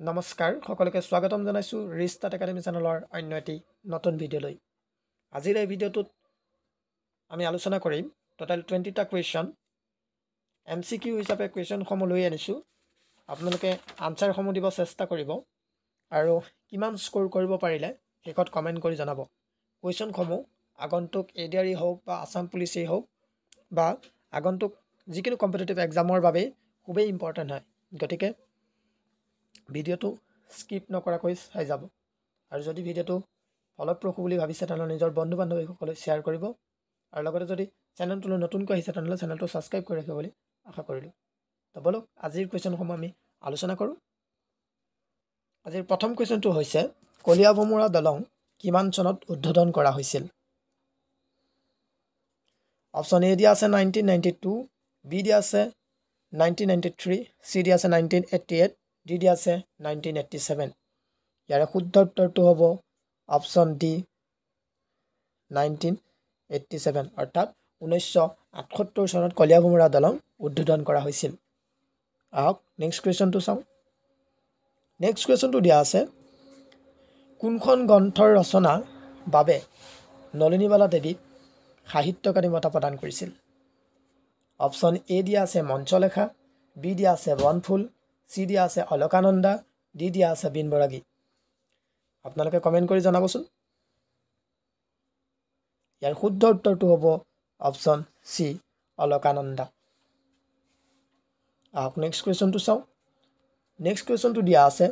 নমস্কাৰ, সকলোকে স্বাগতম জনাইছোঁ ৰিষ্টাৰ্ট একাডেমি চেনেলৰ অন্য এটি নতুন ভিডিঅ'লৈ। আজিৰ এই ভিডিঅ'টোত আমি আলোচনা কৰিম টোটেল 20টা কুৱেশ্যন, MCQ হিচাপে কুৱেশ্যনসমূহ লৈ আনিছোঁ। আপোনালোকে আনচাৰসমূহ দিব চেষ্টা কৰিব আৰু কিমান স্ক'ৰ কৰিব পাৰিলে শেষত কমেণ্ট কৰি জনাব। কুৱেশ্যনসমূহ আগন্তুক ADRE হওক বা আছাম পুলিচেই হওক বা আগন্তুক যিকোনো কম্পিটিটিভ এক্সামৰ বাবেই খুবেই ইম্পৰ্টেণ্ট হয়, গতিকে ভিডিঅ'টো স্কিপ নকৰাকৈ চাই যাব। আৰু যদি ভিডিঅ'টো ফলপ্ৰসূ বুলি ভাবিছে তেনেহ'লে নিজৰ বন্ধু বান্ধৱীসকললৈ শ্বেয়াৰ কৰিব আৰু লগতে যদি চেনেলটোলৈ নতুনকৈ আহিছে তেনেহ'লে চেনেলটো ছাবস্ক্ৰাইব কৰি ৰাখিব বুলি আশা কৰিলোঁ। তো ব'লক আজিৰ কুৱেশ্যনসমূহ আমি আলোচনা কৰোঁ। আজিৰ প্ৰথম কুৱেশ্যনটো হৈছে, কলীয়াভোমোৰা দলং কিমান চনত উদ্বোধন কৰা হৈছিল? অপশ্যন এ দিয়া আছে 1992, বি দিয়া আছে 1993, চি দিয়া আছে 1988, ডি দিয়া আছে 1987। ইয়াৰে শুদ্ধ উত্তৰটো হ'ব অপশ্যন ডি 1987, অৰ্থাৎ 1978 চনত কলীয়াভোমোৰা দলং উদ্বোধন কৰা হৈছিল। আহক নেক্সট কুৱেশ্যনটো চাওঁ। নেক্সট কুৱেশ্যনটো দিয়া আছে, কোনখন গ্ৰন্থৰ ৰচনাৰ বাবে নলিনীবালা দেৱীক সাহিত্য একাডেমী বঁটা প্ৰদান কৰিছিল? অপশ্যন এ দিয়া আছে মঞ্চলেখা, বি দিয়া আছে বনফুল, চি দিয়া আছে অলকানন্দা, ডি দিয়া আছে বীণবৰাগী। আপোনালোকে কমেণ্ট কৰি জনাবচোন। ইয়াৰ শুদ্ধ উত্তৰটো হ'ব অপশ্যন চি অলকানন্দা। আহক নেক্সট কুৱেশ্যনটো চাওঁ। নেক্সট কুৱেশ্যনটো দিয়া আছে,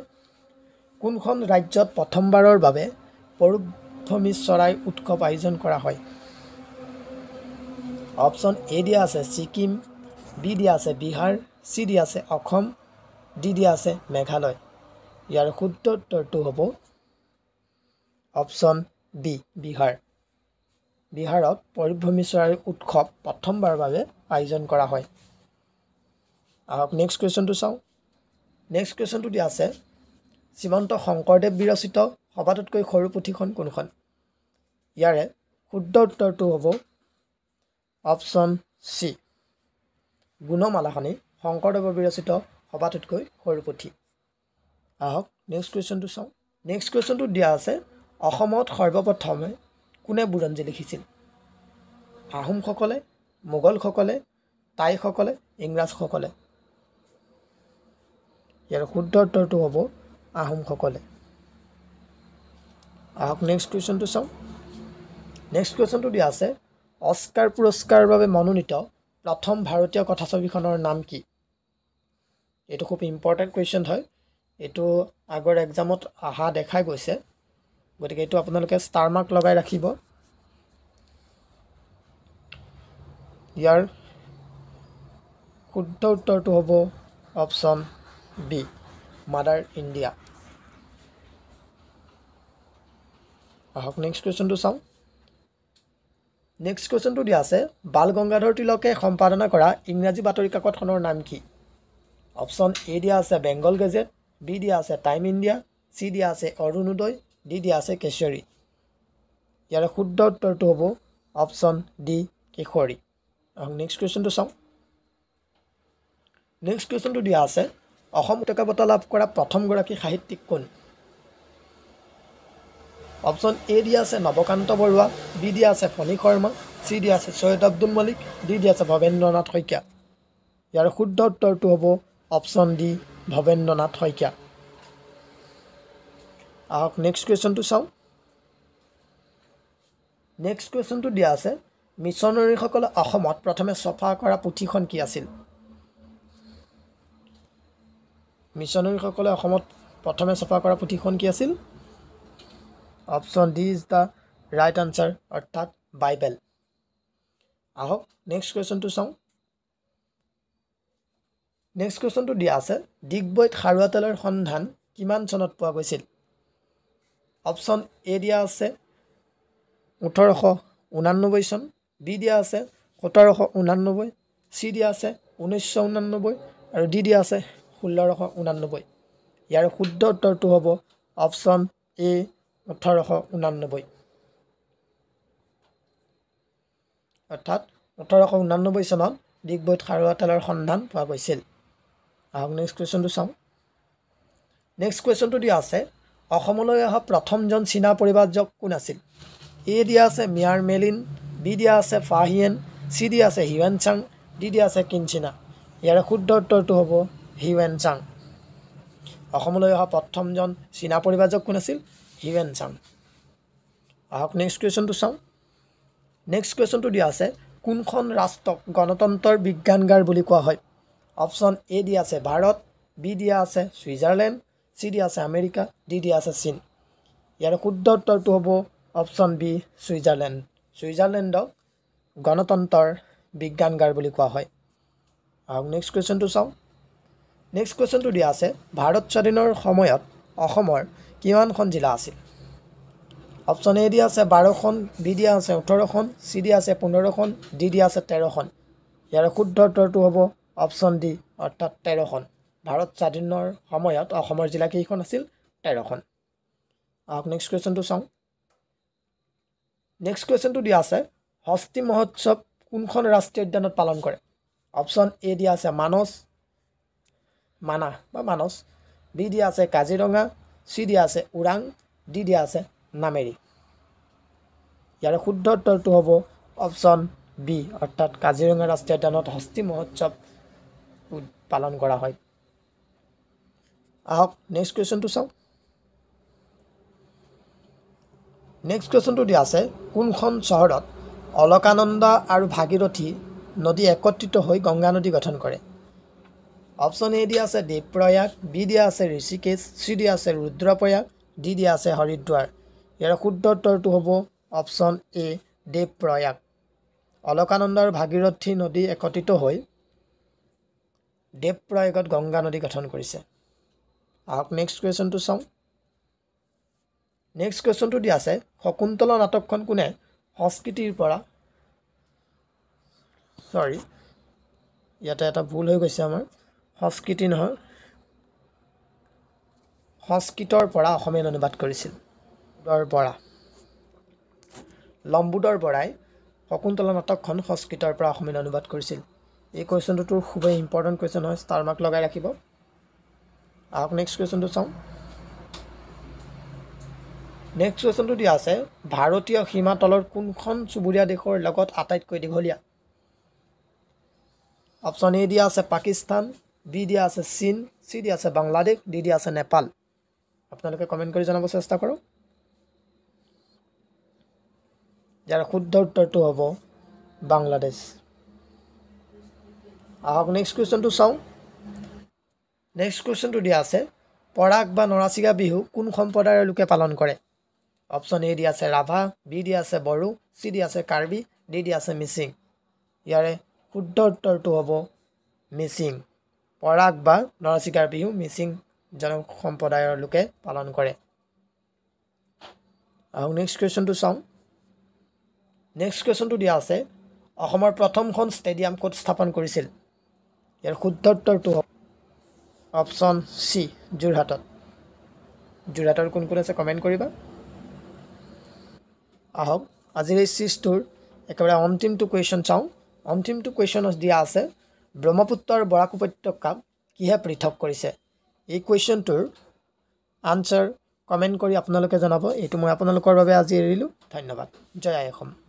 কোনখন ৰাজ্যত প্ৰথমবাৰৰ বাবে পৰিভ্ৰমী চৰাই উৎসৱ আয়োজন কৰা হয়? অপশ্যন এ দিয়া আছে ছিকিম, বি দিয়া আছে বিহাৰ, চি দিয়া আছে অসম, ডি দিয়া আছে মেঘালয়। ইয়াৰ শুদ্ধ উত্তৰটো হ'ব অপশ্যন বি বিহাৰ। বিহাৰত পৰিভ্ৰমী চৰাইৰ উৎসৱ প্ৰথমবাৰৰ বাবে আয়োজন কৰা হয়। আহক নেক্সট কুৱেশ্যনটো চাওঁ। নেক্সট কুৱেশ্যনটো দিয়া আছে, শ্ৰীমন্ত শংকৰদেৱ বিৰচিত সবাতোতকৈ সৰু পুথিখন কোনখন? ইয়াৰে শুদ্ধ উত্তৰটো হ'ব অপশ্যন চি গুণমালাখনি শংকৰদেৱৰ বিৰচিত সবাতোতকৈ সৰু পুথি। আহক নেক্সট কুৱেশ্যনটো চাওঁ। নেক্সট কুৱেশ্যনটো দিয়া আছে, অসমত সৰ্বপ্ৰথমে কোনে বুৰঞ্জী লিখিছিল? আহোমসকলে, মোগলসকলে, টাইসকলে, ইংৰাজসকলে? ইয়াৰ শুদ্ধ উত্তৰটো হ'ব আহোমসকলে। আহক নেক্সট কুৱেশ্যনটো চাওঁ। নেক্সট কুৱেশ্যনটো দিয়া আছে, অস্কাৰ পুৰস্কাৰৰ বাবে মনোনীত প্ৰথম ভাৰতীয় কথাছবিখনৰ নাম কি? এইটো খুব ইম্পৰ্টেণ্ট কুৱেশ্যন হয়, এইটো আগৰ এক্সামত অহা দেখাই গৈছে, গতিকে এইটো আপোনালোকে ষ্টাৰ মাৰ্ক লগাই ৰাখিব। ইয়াৰ শুদ্ধ উত্তৰটো হ'ব অপশ্যন বি মাদাৰ ইণ্ডিয়া। আহক নেক্সট কুৱেশ্যনটো চাওঁ। নেক্সট কুৱেশ্যনটো দিয়া আছে, বাল গংগাধৰ তিলকে সম্পাদনা কৰা ইংৰাজী বাতৰি কাকতখনৰ নাম কি? অপশ্যন এ দিয়া আছে বেংগল গেজেট, বি দিয়া আছে টাইম ইণ্ডিয়া, চি দিয়া আছে অৰুণোদয়, ডি দিয়া আছে কেশৰী। ইয়াৰে শুদ্ধ উত্তৰটো হ'ব অপশ্যন ডি কেশৰী। আহক নেক্সট কুৱেশ্যনটো চাওঁ। নেক্সট কুৱেশ্যনটো দিয়া আছে, অসম উপত্যকা বঁটা লাভ কৰা প্ৰথমগৰাকী সাহিত্যিক কোন? অপশ্যন এ দিয়া আছে নৱকান্ত বৰুৱা, বি দিয়া আছে ফণী শৰ্মা, চি দিয়া আছে চৈয়দ আব্দুল মালিক, ডি দিয়া আছে ভৱেন্দ্ৰনাথ শইকীয়া। ইয়াৰ শুদ্ধ উত্তৰটো হ'ব অপশ্যন ডি ভৱেন্দ্ৰনাথ শইকীয়া। আহক নেক্সট কুৱেশ্যনটো চাওঁ। নেক্সট কুৱেশ্যনটো দিয়া আছে, মিছনেৰীসকলে অসমত প্ৰথমে ছপা কৰা পুথিখন কি আছিল? মিছনেৰীসকলে অসমত প্ৰথমে ছপা কৰা পুথিখন কি আছিল? Option D is the right answer, অৰ্থাৎ বাইবেল। আহক নেক্সট কুৱেশ্যনটো চাওঁ। নেক্সট কুৱেশ্যনটো দিয়া আছে, ডিগবৈত খাৰুৱা তেলৰ সন্ধান কিমান চনত পোৱা গৈছিল? অপশ্যন এ দিয়া আছে 1889 চন, বি দিয়া আছে 1789, চি দিয়া আছে 1989 আৰু ডি দিয়া আছে 1689। ইয়াৰ শুদ্ধ উত্তৰটো হ'ব অপশ্যন এ 1889, অৰ্থাৎ 1889 চনত ডিগবৈত খাৰুৱা তেলৰ সন্ধান পোৱা গৈছিল। আহক নেক্সট কুৱেশ্যনটো চাওঁ। নেক্সট কুৱেশ্যনটো দিয়া আছে, অসমলৈ অহা প্ৰথমজন চীনা পৰিব্ৰাজক কোন আছিল? এ দিয়া আছে মিয়াৰ মেলিন, বি দিয়া আছে ফাহিয়েন, চি দিয়া আছে হিউৱেন চাং, ডি দিয়া আছে কিনচিনা। ইয়াৰে শুদ্ধ উত্তৰটো হ'ব হিউৱেন চাং। অসমলৈ অহা প্ৰথমজন চীনা পৰিব্ৰাজক কোন আছিল? Hiuen Tsang. আহক নেক্সট কুৱেশ্যনটো চাওঁ। নেক্সট কুৱেশ্যনটো দিয়া আছে, কোনখন ৰাষ্ট্ৰক গণতন্ত্ৰৰ বিজ্ঞানগাৰ বুলি কোৱা হয়? অপশ্যন এ দিয়া আছে ভাৰত, বি দিয়া আছে ছুইজাৰলেণ্ড, চি দিয়া আছে আমেৰিকা, ডি দিয়া আছে চীন। ইয়াৰ শুদ্ধ উত্তৰটো হ'ব অপশ্যন বি ছুইজাৰলেণ্ড। ছুইজাৰলেণ্ডক গণতন্ত্ৰৰ বিজ্ঞানগাৰ বুলি কোৱা হয়। আহক নেক্সট কুৱেশ্যনটো চাওঁ। নেক্সট কুৱেশ্যনটো দিয়া আছে, ভাৰত স্বাধীনৰ সময়ত অসমৰ কিমানখন জিলা আছিল? অপশ্যন এ দিয়া আছে 12খন, বি দিয়া আছে 18খন, চি দিয়া আছে 15খন, ডি দিয়া আছে 13খন। ইয়াৰ শুদ্ধ উত্তৰটো হ'ব অপশ্যন ডি, অৰ্থাৎ 13খন। ভাৰত স্বাধীনৰ সময়ত অসমৰ জিলা কেইখন আছিল? 13খন। আহক নেক্সট কুৱেশ্যনটো চাওঁ। নেক্সট কুৱেশ্যনটো দিয়া আছে, হস্তি মহোৎসৱ কোনখন ৰাষ্ট্ৰীয় উদ্যানত পালন কৰে? অপশ্যন এ দিয়া আছে মানস, মানাহ বা মানস, বি দিয়া আছে কাজিৰঙা, চি দিয়া আছে ওৰাং, ডি দিয়া আছে নামেৰি। ইয়াৰ শুদ্ধ উত্তৰটো হ'ব অপশ্যন বি, অৰ্থাৎ কাজিৰঙা ৰাষ্ট্ৰীয় উদ্যানত হস্তি মহোৎসৱ পালন কৰা হয়। আহক নেক্সট কুৱেশ্যনটো চাওঁ। নেক্সট কুৱেশ্যনটো দিয়া আছে, কোনখন চহৰত অলকানন্দা আৰু ভাগীৰথী নদী একত্ৰিত হৈ গংগা নদী গঠন কৰে? অপশ্যন এ দিয়া আছে দেৱপ্ৰয়াগ, বি দিয়া আছে ঋষিকেশ, চি দিয়া আছে ৰুদ্ৰপ্ৰয়াগ, ডি দিয়া আছে হৰিদ্বাৰ। ইয়াৰ শুদ্ধ উত্তৰটো হ'ব অপশ্যন এ দেৱপ্ৰয়াগ। অলকানন্দা আৰু ভাগীৰথী নদী একত্ৰিত হৈ দেৱপ্ৰয়াগত গংগা নদী গঠন কৰিছে। আহক নেক্সট কুৱেশ্যনটো চাওঁ। নেক্সট কুৱেশ্যনটো দিয়া আছে, শকুন্তলা নাটকখন কোনে সংস্কৃতিৰ পৰা, চৰি ইয়াতে এটা ভুল হৈ গৈছে আমাৰ, সংস্কৃতি নহয় সংস্কৃতৰ পৰা অসমীয়াত অনুবাদ কৰিছিল। বৰা লম্বোদৰ বৰাই শকুন্তলা নাটকখন সংস্কৃতৰ পৰা অসমীয়াত অনুবাদ কৰিছিল। এই কুৱেশ্যনটোতো খুবেই ইম্পৰ্টেণ্ট কুৱেশ্যন হয়, ষ্টাৰ মাৰ্ক লগাই ৰাখিব। আহক নেক্সট কুৱেশ্যনটো চাওঁ। নেক্সট কুৱেশ্যনটো দিয়া আছে, ভাৰতীয় সীমা তলৰ কোনখন চুবুৰীয়া দেশৰ লগত আটাইতকৈ দীঘলীয়া? অপশ্যন এ দিয়া আছে পাকিস্তান, বি দিয়া আছে চীন, চি দিয়া আছে বাংলাদেশ, ডি দিয়া আছে নেপাল। আপোনালোকে কমেণ্ট কৰি জনাব চেষ্টা কৰক। ইয়াৰ শুদ্ধ উত্তৰটো হ'ব বাংলাদেশ। আহক নেক্সট কুৱেশ্যনটো চাওঁ। নেক্সট কুৱেশ্যনটো দিয়া আছে, পৰাগ বা নৰাচিগা বিহু কোন সম্প্ৰদায়ৰ লোকে পালন কৰে? অপশ্যন এ দিয়া আছে ৰাভা, বি দিয়া আছে বড়ো, চি দিয়া আছে কাৰ্বি, ডি দিয়া আছে মিচিং। ইয়াৰে শুদ্ধ উত্তৰটো হ'ব মিচিং। পৰাগ বা নৰাচিগাৰ বিহু মিচিং জনসম্প্ৰদায়ৰ লোকে পালন কৰে। আহক নেক্সট কুৱেশ্যনটো চাওঁ। নেক্সট কুৱেশ্যনটো দিয়া আছে, অসমৰ প্ৰথমখন ষ্টেডিয়াম ক'ত স্থাপন কৰিছিল? ইয়াৰ শুদ্ধ উত্তৰটো হ'ব অপশ্যন চি যোৰহাটত। যোৰহাটৰ কোন কোন আছে কমেণ্ট কৰিবা। আহক আজিৰ এই চিজটোৰ একেবাৰে অন্তিমটো কুৱেশ্যন চাওঁ। অন্তিমটো কুৱেশ্যনত দিয়া আছে, ব্ৰহ্মপুত্ৰ আৰু বৰাক উপত্যকাক কিহে পৃথক কৰিছে? এই কুৱেশ্যনটোৰ আনচাৰ কমেণ্ট কৰি আপোনালোকে জনাব। এইটো মই আপোনালোকৰ বাবে আজি এৰিলোঁ। ধন্যবাদ। জয় আই অসম।